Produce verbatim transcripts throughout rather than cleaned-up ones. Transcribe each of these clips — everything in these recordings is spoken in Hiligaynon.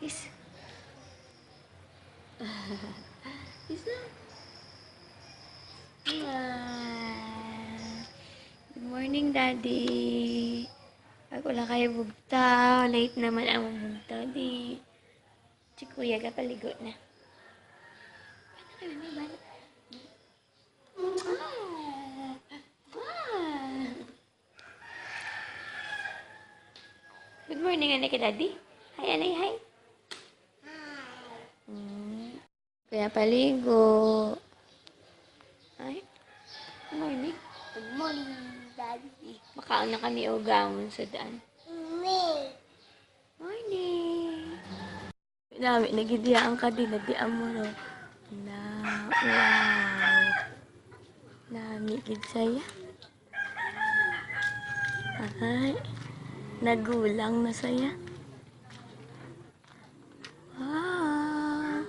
Kiss na. Ah. Good morning, Daddy. Ako lang kayo bugtaw. Late naman ang bugtaw, di. Si Kuya, gapaligo na. Bana kayo, may bana. Ah. Ah. Good morning, anay, kay Daddy. Hi, anay, hi. Mm. Kuya, paligo. Ay, good morning. Good morning, Daddy. Makaon na kami og gamon sa daan. Me. Morning. Nami, nagidiya ang kadina, di amo, no? Na, wow. Nami, gid saya. Ay, nagulang na saya. Wow,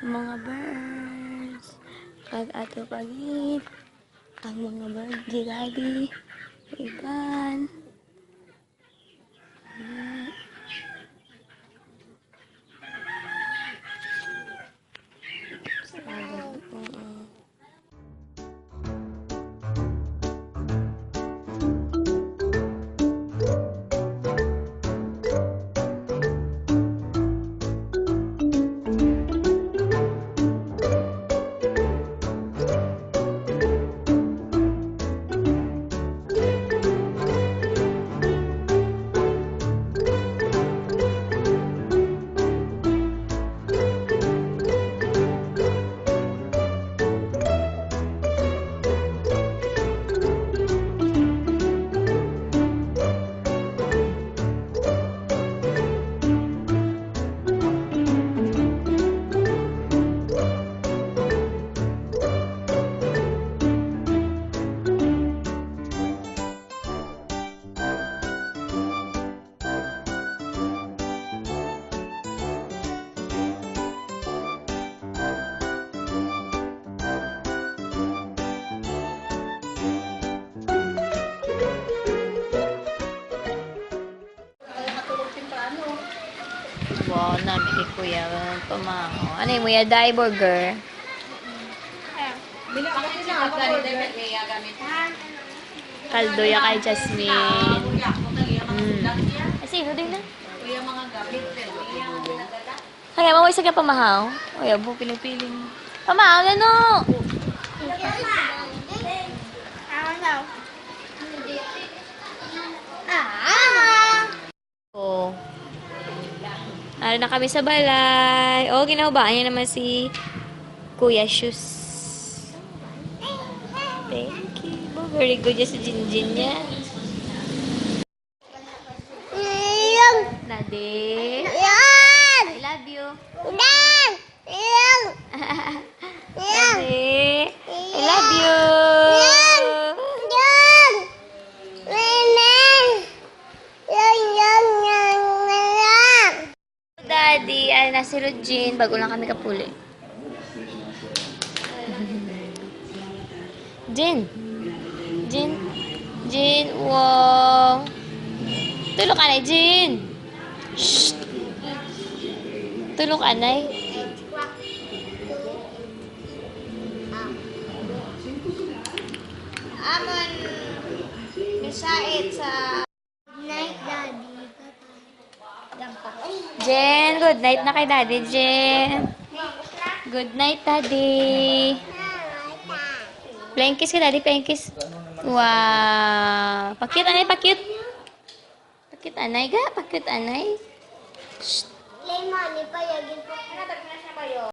mga birds. Kag ato pa gid ang mga bird, di Daddy. Iban. Wow, nami ni Kuya pamahaw. Ano yung Muya Dai burger? Kaldo ya kay Jasmine. Mm. Kasi, ano din na? Kaya mo isa ka pamahaw? Ay, abo, pinipili mo. Pamahaw na, no! Ah. Oh. Ara na kami sa balay. Oh, ginahubaan niya naman si Kuya Shoes. Thank you. Oh, very good yan sa Jinjin niya. Daddy. I love you. Daddy. I love you. Daddy, ay, na si Rujin. Bago lang kami kapuli. Jin. Jin. Jin, wow. Tulog ka na, Jin. Shh. Tulog ka na, eh. Amon, misait sa Night, Daddy. Bye-bye. Gampang. Jen, good night na kay Daddy, Jen. Good night, Daddy. Flying kiss ka, Daddy, flying kiss. Wow. Pa-cute, anay, pa-cute. Pa-cute, anay, ga. Pa-cute, anay. Shh. Play, Mami, payagin ko.